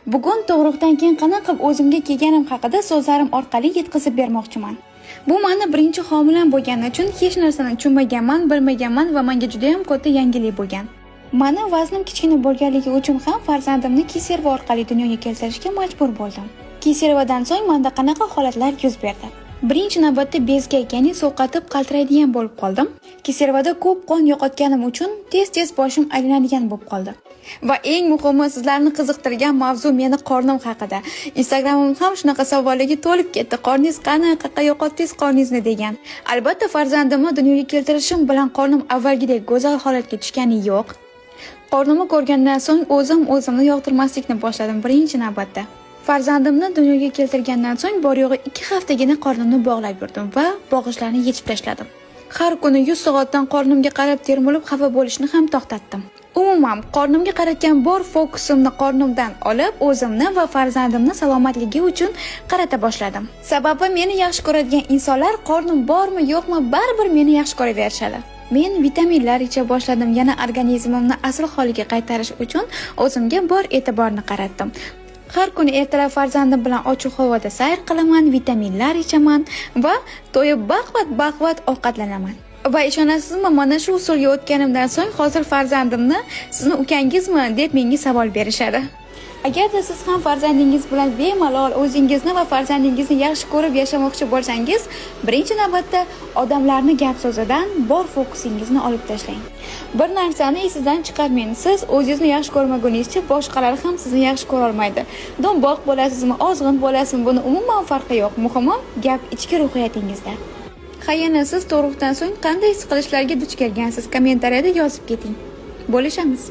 Bugun tug'ruqdan keyin qanaqa qilib o'zimga kelganim haqida so'zlarim orqali yetkazib bermoqchiman. Bu mani birinchi homilam bo'lgani uchun hech narsani tushunmaganman, bilmaganman va menga juda ham katta yangilik bo'lgan. Mani vaznim kichkina bo'lganligi uchun ham farzandimni кесарево orqali dunyoga keltirishga majbur bo'ldim. Кесарево dan so'ng menda qanaqa holatlar yuz berdi? Birinchi navbatda bezgak, ya'ni sovqatib qaltiraydigan bo'lib qoldim. Кесарево da ko'p qon yo'qotganim uchun tez-tez boshim aylanadigan bo'lib qoldi. Va eng muhimi, sizlarni qiziqtirgan mavzu meni qornim haqida. Instagramim ham shunaqa savollarga to'lib ketdi. "Qorningiz qani? Qayerqa yo'qotdingiz qorningizni?" degan. Albatta, farzandimni dunyoga keltirishim bilan qornim avvalgidek go'zal holatga tushgani yo'q. Qornimni ko'rgandan so'ng o'zim o'zimni yoqtirmaslikni boshladim birinchi navbatda. Farzandimni dunyoga keltirgandan so'ng bor yo'g'i 2 haftagina qornimni bog'lab yurdim va bog'ichlarni yechib tashladim. Har kuni 100 soatdan qornimga qarab termulib xafa bo'lishni ham to'xtatdim. Umuman, qornimga qaratgan bor fokusimni qornimdan olib, o'zimni va farzandimni salomatligi uchun qarata boshladim. Sababi meni yaxshi ko'radigan insonlar qornim bormi, yo'qmi, baribir meni yaxshi ko'raverishadi. Men vitaminlar icha boshladim, yana organizmimni asl holiga qaytarish uchun o'zimga bor e'tiborni qaratdim. Har kuni ertalab farzandim bilan ochiq havoda sayr qilaman, vitaminlar ichaman va to'yib baquvvat baquvvat ovqatlanaman. Va ishonasizmi, mana shu usulga o'tganimdan so'ng hozir farzandimni "Sizni ukangizmi?" deb menga savol berishadi. Agarda siz ham farzandingiz bilan bemalol o'zingizni va farzandingizni yaxshi ko'rib yashamoqchi bo'lsangiz, birinchi navbatda odamlarni gap so'zidan bor fokusingizni olib tashlang. Bir narsani esingizdan chiqarmang. Siz o'zingizni yaxshi ko'rmaguningizcha boshqalar ham sizni yaxshi ko'ra olmaydi. Do'mboq bo'lasizmi, ozg'in bo'lasizmi, buni umuman farqi yo'q. Muhimi, gap ichki ruhiyatingizda. Ha, yana siz tug'ruqdan so'ng qanday siqilishlarga duch kelgansiz? Kommentariyada yozib keting. Bo'lishamiz.